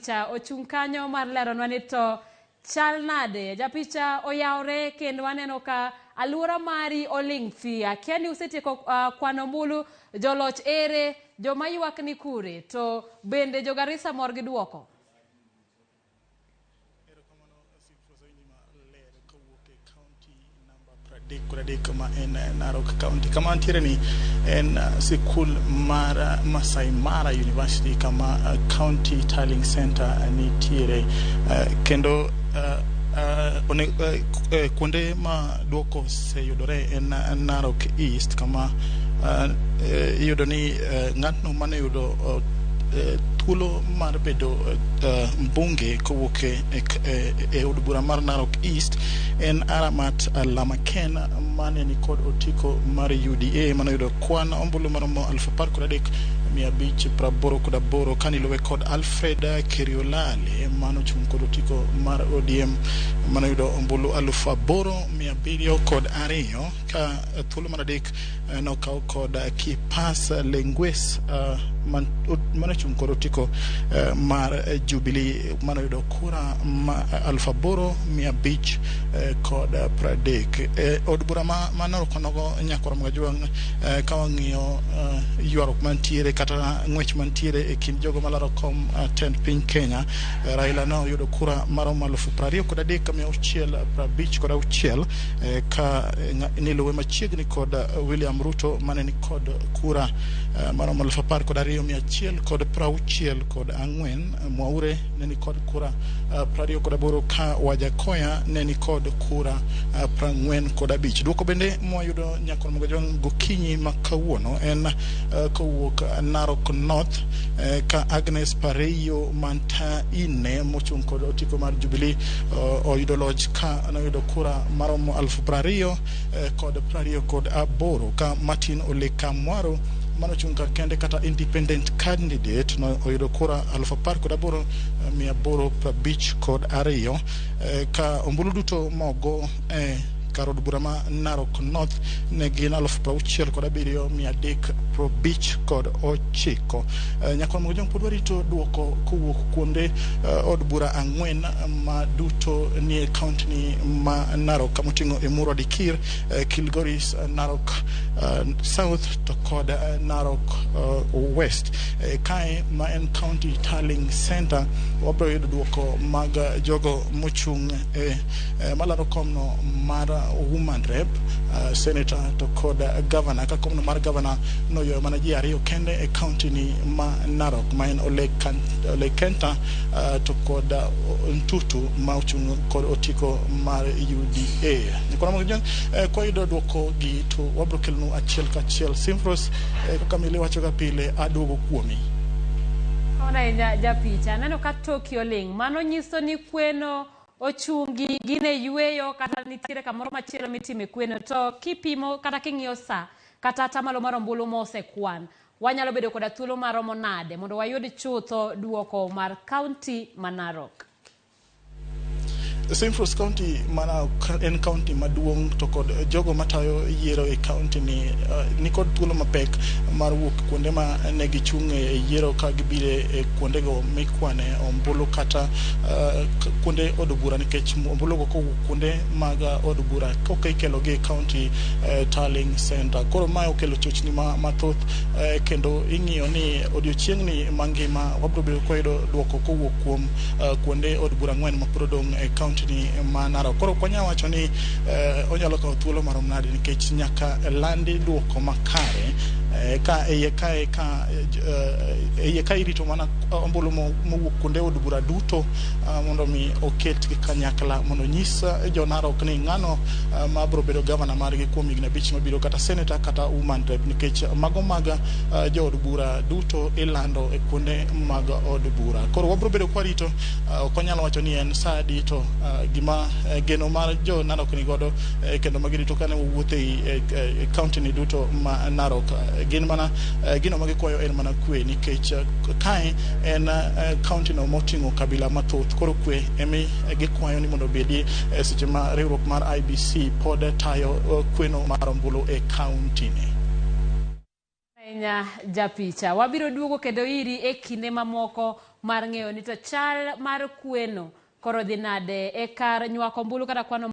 Japicha ochung' kanyo mar leronwa ni to chal nade. Japicha oyawre kendo aneno ka aluora mari oling' thi. Akia ni usetieko kwano ombulu, joloch ere, joma ywak ni kure, to bende jo Garissa mor gi duoko? Erokamano Simfroza winji maler kowuok e county namba 33 ma en Narok County. Kama antiere ni en sikul mar Masai Mara University kama County Tallying Center nitiere kendo kuonde ma duoko oseyudore en Narok East kama iyudo ni ng'atno mane oyudo thuolo mar bedo mbunge kowuok e od bura mar Narok East en Aramat Lamaken mane nikod otiko mar UDA mane oyudo kwan ombulu maromo 13,588 kane iluwe kod Alfred Keriolale mane ochung' kod otiko mar ODM mane oyudo ombulu 8,702 ka thuolo mar adek nokaw kod Kipas Lengwes mane ochung' kod otiko mar Jubilee mane oyudo kura ma 8,530. Od bura ma Narok onogo Nyakwar Mgajwang' ka wang'iyo ywaruok mantiere kata ng'wech mantiere e kind jogo malaro kom tend piny Kenya, Raila ne oyudo kura maromo 23,656 ka niluwe machiegni kod William Ruto mane ni kod kura maromo 12,164. Mwaure ne ni kod kura 28 ka Wajakoya ne ni kod kura 45. Duoko bende mwayudo Nyakwar Mgajwang' gokinyi ma kawuono en kowuok Narok North ka Agnes Pareyo Mantaine mochung' kod otiko mar Jubilee oyudo loch ka noyudo kura maromo 20,028 ka Martin Ole Kamwaro mano ochung' kar kende kata independent candidate no oyudo kura 18,852 ka ombulu duto mogo kar od bura ma Narok North ne gin 67,359. Nyakwar Mgojong pod warito duoko kowuok kuonde od bura ang'wen ma duto nie county ni ma Narok kamoting'o Emurua Dikir, Kilgoris, Narok South to kod Narok West. Kae ma en County Tallying Center wabiro yudo duoko mag jogo mochung' e malaro komno mar Woman Rep, Senator to kod Governor, ka komno mar Governor noywayo mana ji ariyo kende e county ni ma Narok ma en Ole Kenta to kod Ntutu ma ochung' kod otiko mar UDA. Nyikwa Ramogi Ojwang', kwayudo duoko gi to wabiro kelonu achiel kachiel. Simfros, kaka mile wachoga pile, aduogo kuomi. Kamano ahinya japicha. Aneno ka toki oling'. Mano nyiso ni kweno ochungi, gin e yueyo kata nitiere kamoro machielo mitime kweno. To kipimo kata king'iyo sa kata atamalo mar ombulu mosekwan, wanyalo bedo koda thuolo maromo nade mondo wayud chutho duoko mar kaunti ma Narok? Simfros County mana en county maduong' to kod jogo matayo yiero e county ni nikod thuolo mapek mar wuok kuonde ma ne gichung' e yiero ka gibiro e kuondego mikwane ombulu kata kuonde od bura nikech ombulu go kowuok kuonde mag od bura koka ikelogi e county tallying center. Koro mae okelo chochni mathoth kendo ing'iyo ni odiochieng'ni mangima wabiro bedo kwayudo duoko kowuok kuom kuonde od bura ang'wen ma pod odong' e county ni ma Narok. Koro ok wanyal wacho ni onyalo kawo thuolo marom nade nikech nyaka landi duoko makare ka iye kae ka iye ka irito mana ombulu mowuok kuonde od bura duto mondo mi oketgi kanyakla mondo onyis jo Narok ni ng'ano ma biro bedo gavana margi kuom higni abich mabiro kata senator kata woman rep nikech mago mag jo od bura duto ilando e kuonde mag od bura. Koro wabiro bedo kwarito, ok wanyal wacho ni en sa adi to gima geno mar jo Narok ni godo kendo ma girito kane wawuotho e county ni duto ma Narok gin mana gino ma gikwayo en mana kwe nikech kae en county no moting'o kabila mathoth. Koro kwe emi gikwayo ni mondo obedi seche ma riwruok mar IBC pod tayo kweno mar ombulu e county ni. ahinya japicha. Wabiro duogo kendo iri e kinde mamoko mar ng'eyo ni to chal mar kweno koro dhi nade e kar nywako ombulu kata kwano.